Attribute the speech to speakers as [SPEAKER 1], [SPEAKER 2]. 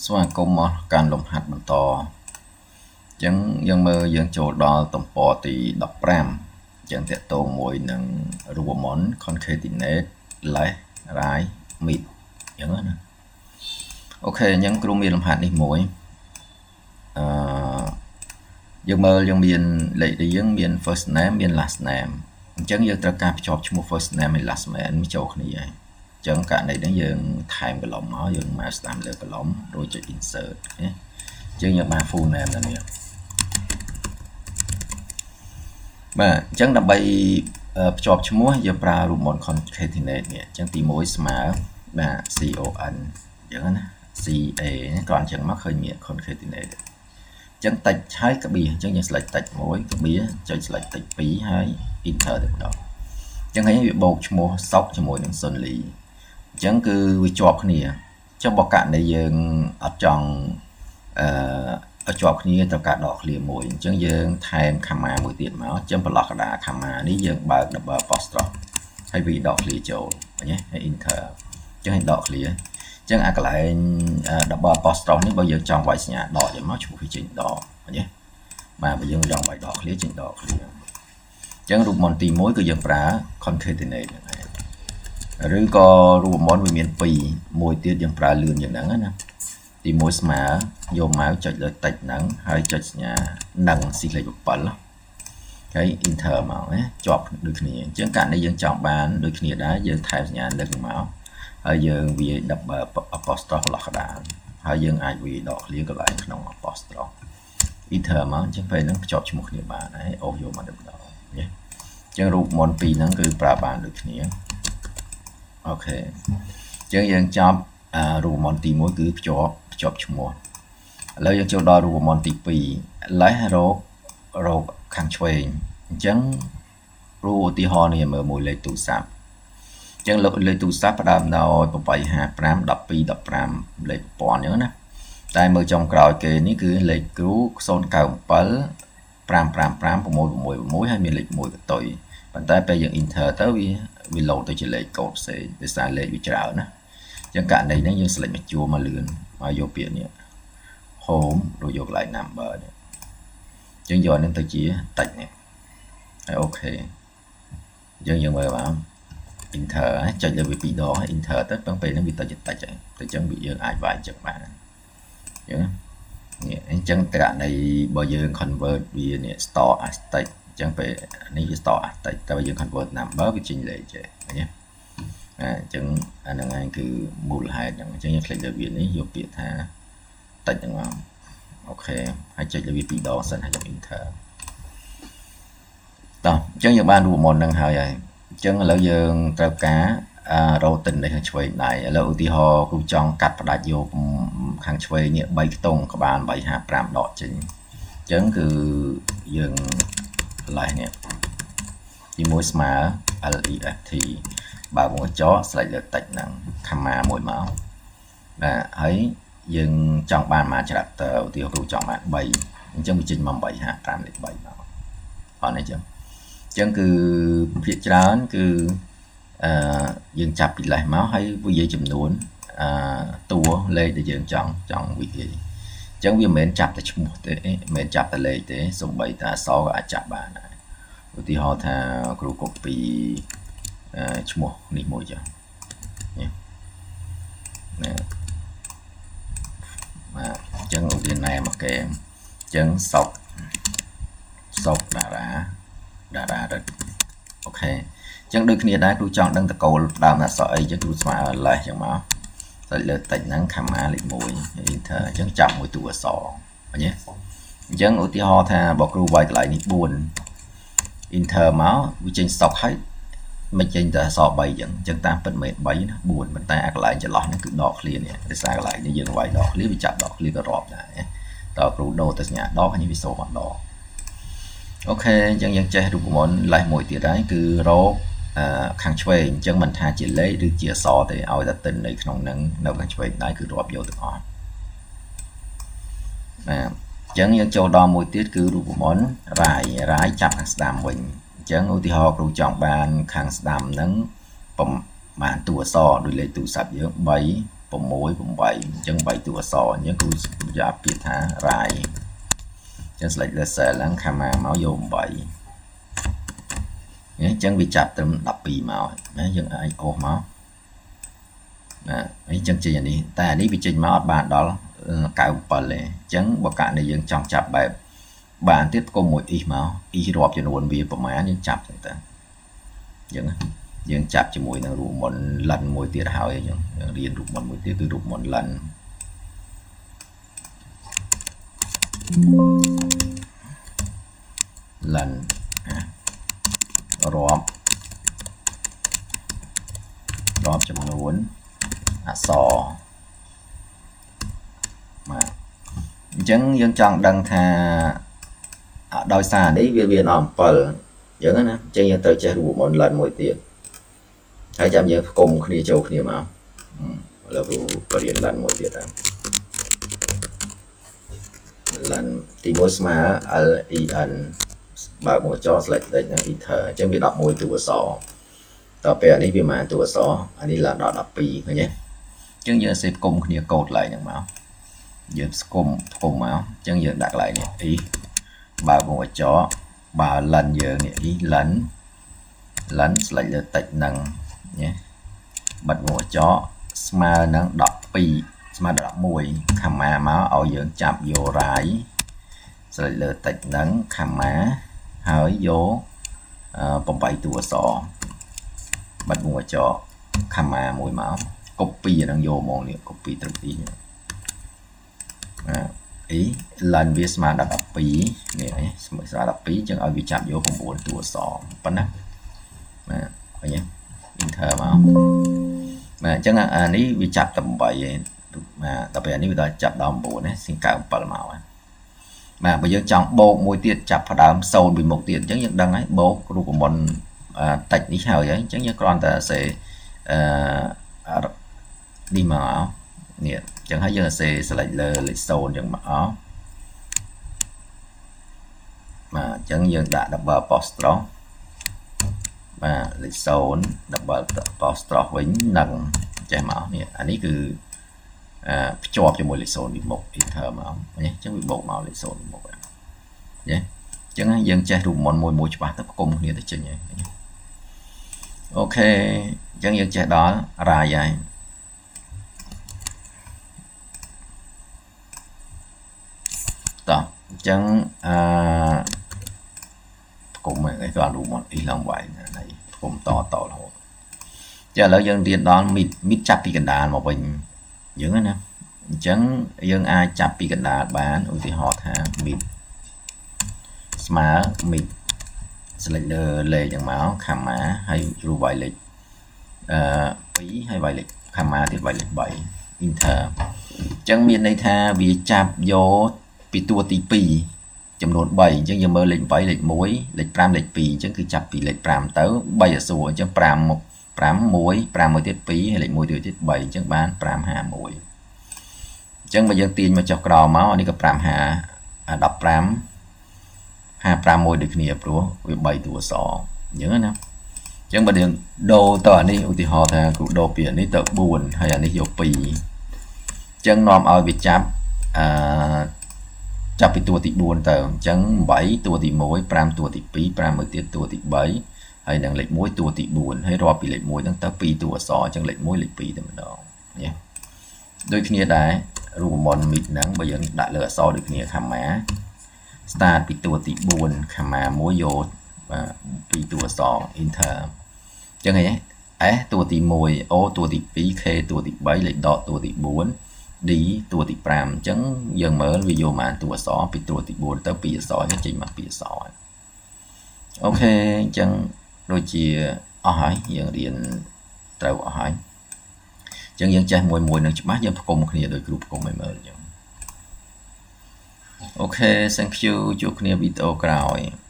[SPEAKER 1] ស្វាគមន៍មកកាន់លំហាត់បន្តអញ្ចឹងយើងមើលយើងចូលដល់ទំព័រទី15អញ្ចឹងតកតងមួយនឹងរូបមន្ត concatenate left right mid អញ្ចឹងណាOK អញ្ចឹងគ្រូមានលំហាត់នេះមួយអឺយើងមើលយើងមានលេខរៀងមាន first name មាន last name អញ្ចឹងយើងត្រូវការភ្ជាប់ឈ្មោះ first name និង last name ចូលគ្នាហើយអញ្ចឹងករណីនេះយើងថែម column មកយើងមកស្ដាំលើ column រួចចុច insert ណាអញ្ចឹងយើងបាន full name ដល់នេះបាទអញ្ចឹងដើម្បីភ្ជាប់ឈ្មោះយើងប្រើរូបមន្ត concatenate នេះអញ្ចឹងទី1ស្មើបាទ con អញ្ចឹងណា ca គ្រាន់អញ្ចឹងមកឃើញមាន concatenate អញ្ចឹងតិចហើយក្បៀសអញ្ចឹងយើង select តិចមួយក្បៀសចុច select តិច2ហើយ enter ទៅម្ដងអញ្ចឹងហើយវាបូកឈ្មោះសុកជាមួយនឹងសុនលីអញ្ចឹងគឺវាជាប់គ្នាចុះបើករណីយើងអត់ចង់អឺឲ្យជាប់គ្នាត្រូវការដកឃ្លាមួយអញ្ចឹងយើងថែម comma មួយទៀតមកអញ្ចឹងប្រឡោះកដា comma នេះយើងបើក double apostrophe ហើយវាដកឃ្លាចូលឃើញទេហើយ enter អញ្ចឹងឲ្យដកឃ្លាអញ្ចឹងអាកន្លែង double apostrophe នេះបើយើងចង់វាយសញ្ញាដកយ៉ាងមកឈ្មោះវាចេញដកឃើញទេបាទបើយើងចង់វាយដកឃ្លាចេញដកឃ្លាអញ្ចឹងរូបមន្តទី1គឺយើងប្រើ concatenate ហ្នឹងឯងឬក៏រូបមន្តវាមាន2មួយទៀតយើងប្រើលឿនយ៉ាងហ្នឹងណាទី1ស្មើយកមកចុចលើតិចហ្នឹងហើយចុចសញ្ញានឹងស៊ីលេខ7ហើយ enter មកណាជាប់ដូចគ្នាអញ្ចឹងករណីយើងចង់បានដូចគ្នាដែរយើងថែមសញ្ញានឹងមកហើយយើងវា double apostrophe ប្រឡោះកដាលហើយយើងអាចវាដកឃ្លាកន្លែងក្នុង apostrophe enter មកអញ្ចឹងពេលហ្នឹងភ្ជាប់ឈ្មោះគ្នាបានហើយអូសយកមកតែម្ដងណាអញ្ចឹងរូបមន្តពីរហ្នឹងគឺប្រើបានដូចគ្នាOK អញ្ចឹងយើងចប់រូបមន្តទី1គឺភ្ជាប់ភ្ជាប់ឈ្មោះឥឡូវយើងចូលដល់រូបមន្តទី2លេសរករកខាងឆ្វេងអញ្ចឹងរូបឧទាហរណ៍នេះមើលមួយលេខទូរស័ព្ទអញ្ចឹងលេខទូរស័ព្ទផ្ដើមដោយ855 12 15លេខប្រព័ន្ធអញ្ចឹងណាតែមើលចុងក្រោយគេនេះគឺលេខគ្រូ097 555 666ហើយមានលេខ1កតុយប៉ុន្តែពេលយើង enter ទៅវាវា load ទៅជាលេខកូដផ្សេងដោយសារលេខវាច្រើនណាអញ្ចឹងករណីហ្នឹងយើង select មកជួរមកលឿនមកយកពាក្យនេះ home រួចយកកន្លែង number នេះអញ្ចឹងយកនេះទៅជាតិចនេះហើយ OK អញ្ចឹងយើងមើលមក enter ចុចលើវាពីរដង enter ទៅពឹងពេលហ្នឹងវាទៅជាតិចហើយទៅអញ្ចឹងវាយើងអាចវាយអញ្ចឹងបានអញ្ចឹងនេះអញ្ចឹងករណីបើយើង convert វានេះ store as text អញ្ចឹងពេលនេះវា store as text តែបើយើង convert number វាចេញលេខចេះឃើញទេអញ្ចឹងអាហ្នឹងឯងគឺមូលហេតុហ្នឹងអញ្ចឹងយើង click លើវានេះយកពាក្យថាតិចហ្នឹងមក OK ហើយចុចលើវាពីរដងសិនហើយខ្ញុំ enter តោះអញ្ចឹងយើងបានរូបមន្តហ្នឹងហើយហើយអញ្ចឹងឥឡូវយើងត្រូវការរកទិន្នន័យខាងឆ្វេងដៃឥឡូវឧទាហរណ៍គ្រូចង់កាត់ផ្ដាច់យកខាងឆ្វេងនេះ3ខ្ទង់ក្បាល855ដកចេញអញ្ចឹងគឺយើង left នេះទី1ស្មើ LEFT បើកមកចក select លើតិចហ្នឹង comma មួយមកបាទហើយយើងចង់បានមួយ character ឧទាហរណ៍គ្រូចង់បាន3អញ្ចឹងវាចេញមក855លេខ3មកអត់ទេអញ្ចឹងអញ្ចឹងគឺភាគច្រើនគឺអឺយើងចាប់ពីលេសមកហើយវាយចំនួនអឺតួលេខដែលយើងចង់ចង់វិយាយអញ្ចឹងវាមិនមែនចាប់តែឈ្មោះទេមិនមែនចាប់តែលេខទេសំបីតែអក្សរក៏អាចចាប់បានដែរឧទាហរណ៍ថាគ្រូ copy ឈ្មោះនេះមួយចុះនេះណាបាទអញ្ចឹងឧទាហរណ៍ណែមកគេអញ្ចឹងសុកសុកតារាតារារិទ្ធ OK អញ្ចឹងដូចគ្នាដែរគ្រូចង់ដឹងតកូលដើមអក្សរអីអញ្ចឹងគ្រូស្មើលេសអញ្ចឹងមកចុចលើតិចហ្នឹង comma លេខ1 enter អញ្ចឹងចាប់មួយតួអក្សរឃើញទេអញ្ចឹងឧទាហរណ៍ថាបើគ្រូវាយកន្លែងនេះ4 enter មកវាចេញសុកហើយមិនចេញតែអក្សរ3អញ្ចឹងអញ្ចឹងតាមពិតមិន3ណា4ប៉ុន្តែអាកន្លែងចន្លោះហ្នឹងគឺដកឃ្លានេះដោយសារកន្លែងនេះយើងវាយដកឃ្លាវាចាប់ដកឃ្លាក៏រាប់ដែរតើគ្រូដូរទៅសញ្ញាដកហើយវាសូមកដក OK អញ្ចឹងយើងចេះរូបមន្តលេសមួយទៀតហើយគឺរកខាងឆ្វេងអញ្ចឹងមិនថាជាលេខឬជាអក្សរទេឲ្យតែទិន្ននៅក្នុងនឹងនៅខាងឆ្វេងដែរគឺរាប់យកទាំងអស់បាទអញ្ចឹងយើងចូលដល់មួយទៀតគឺរូបមន្ត right right ចាប់ខាងស្ដាំវិញអញ្ចឹងឧទាហរណ៍គ្រូចង់បានខាងស្ដាំហ្នឹងប្រហែលតួអក្សរដូចលេខទូរស័ព្ទយើង3 6 8អញ្ចឹង3តួអក្សរអញ្ចឹងគ្រូយ៉ាពាក្យថា right អញ្ចឹង select លើ cell ហ្នឹង comma មកយក8អញ្ចឹងវាចាប់ត្រឹម12មកណាយើងអាចអូសមកណាអញ្ចឹងចេញអានេះតែអានេះវាចេញមកអត់បានដល់97ទេអញ្ចឹងបើករណីយើងចង់ចាប់បែបបានទៀតផ្គុំមួយ if មក if រាប់ចំនួនវាប្រមាណយើងចាប់ចឹងទៅអញ្ចឹងយើងចាប់ជាមួយនឹងរូបមន្ត len មួយទៀតហើយអញ្ចឹងយើងរៀនរូបមន្តមួយទៀតគឺរូបមន្ត len len រាប់រាប់ចំនួនអក្សរបាទអញ្ចឹងយើងចង់ដឹងថាដោយសារនេះវាមានដល់7អញ្ចឹងណាអញ្ចឹងយើងត្រូវចេះរូបមន្ត len មួយទៀតហើយចាំយើងផ្គុំគ្នាចូលគ្នាមកឥឡូវគ្រូបរៀន len មួយទៀតតាម len ទី1ស្មើ L E N បើកមកចោ select លេខហ្នឹង enter អញ្ចឹងវា11តួអក្សរតទៅពេលអានេះវាប្រហែលតួអក្សរអានេះឡើងដល់12ឃើញទេអញ្ចឹងយើងសេផ្គុំគ្នាកូដឡើងហ្នឹងមកយើងស្គុំផ្គុំមកអញ្ចឹងយើងដាក់កន្លែងនេះ if បើកមកចោបើ len យើងនេះ if len len select លើតិចហ្នឹងណាបិទមកចោស្មើនឹង12ស្មើដល់11 comma មកឲ្យយើងចាប់យក right select លើតិចហ្នឹង comma ហើយយក8តួអក្សរបិទមកចោ comma មួយមក copy អាហ្នឹងយកហ្មងនេះ copy ត្រឹមនេះបាទអី len វាស្មើដល់12នេះស្មើដល់12អញ្ចឹងឲ្យវាចាប់យក9តួអក្សរប៉ុណ្ណាបាទឃើញទេ enter មកបាទអញ្ចឹងអានេះវាចាប់តែ8ឯងបាទដល់ពេលអានេះវាដល់ចាប់ដល់9ណាសៀង97មកបាទបើយើងចង់បូកមួយទៀតចាប់ផ្ដើម0ពីមុខទៀតអញ្ចឹងយើងដឹងហើយបូករូបមន្តតិចនេះហើយអញ្ចឹងយើងគ្រាន់តែសេអឺនេះមកនេះអញ្ចឹងហើយយើងសេ select លើលេខ0អញ្ចឹងមកបាទអញ្ចឹងយើងដាក់ double apostrophe បាទលេខ0 double apostrophe វិញនឹងចេះមកនេះអានេះគឺអឺភ្ជាប់ជាមួយលេខ0ពីមុខ enter មកនេះអញ្ចឹងវាបូកមកលេខ0ពីមុខណាអញ្ចឹងយើងចេះរូបមន្តមួយមួយច្បាស់ទៅផ្គុំគ្នាទៅចេញហើយ OK អញ្ចឹងយើងចេះដល់រាយហើយតោះអញ្ចឹងអឺផ្គុំហ្នឹងគេរូបមន្តអ៊ីឡើងវាយណាផ្គុំតតរហូតចាឥឡូវយើងរៀនដល់មីតមីតចាប់ពីកណ្ដាលមកវិញអញ្ចឹងណាអញ្ចឹងយើងអាចចាប់ពីកណ្ដាលបានឧទាហរណ៍ថាមីតស្មើមីត select លើលេខហ្នឹងមក comma ហើយគ្រូវាយលេខអឺ2ហើយវាយលេខ comma ទៀតវាយលេខ3 enter អញ្ចឹងមានន័យថាវាចាប់យកពីតួទី2ចំនួន3អញ្ចឹងយើងមើលលេខ8លេខ1លេខ5លេខ2អញ្ចឹងគឺចាប់ពីលេខ5ទៅ3អក្សរអញ្ចឹង5មក5 1 5មួយទៀត2ហើយលេខ1ទៀត3អញ្ចឹងបាន5 51អញ្ចឹងបើយើងទាញមកចុះក្រោមមកអានេះក៏5 5 15 551ដូចគ្នាព្រោះវា3តួអក្សរអញ្ចឹងណាអញ្ចឹងបើយើងដូរទៅអានេះឧទាហរណ៍ថាគ្រូដូរពីអានេះទៅ4ហើយអានេះយក2អញ្ចឹងនាំឲ្យវាចាប់អឺចាប់ពីតួទី4ទៅអញ្ចឹង8តួទី1 5តួទី2 5មួយទៀតតួទី3ហើយនឹងលេខ1តួទី4ហើយរាប់ពីលេខ1ហ្នឹងទៅ2តួអក្សរអញ្ចឹងលេខ1លេខ2តែម្ដងណាដូចគ្នាដែររូបមន្តមីតហ្នឹងបើយើងដាក់លើអក្សរដូចគ្នា comma start ពីតួទី4 comma 1យកបាទ2តួអក្សរ enter អញ្ចឹងហី S តួទី1 O តួទី2 K តួទី3លេខដកតួទី4 D តួទី5អញ្ចឹងយើងមើលវាយកមកតួអក្សរពីតួទី4ទៅ2អក្សរចេញមក2អក្សរ OK អញ្ចឹងដូចជាអស់ហើយយើងរៀនត្រូវអស់ហើយអញ្ចឹងយើងចេះមួយមួយនឹងច្បាស់យើងផ្គុំគ្នាដោយគ្រូផ្គុំឲ្យមើលអញ្ចឹង OK thank you ជួបគ្នាវីដេអូក្រោយ។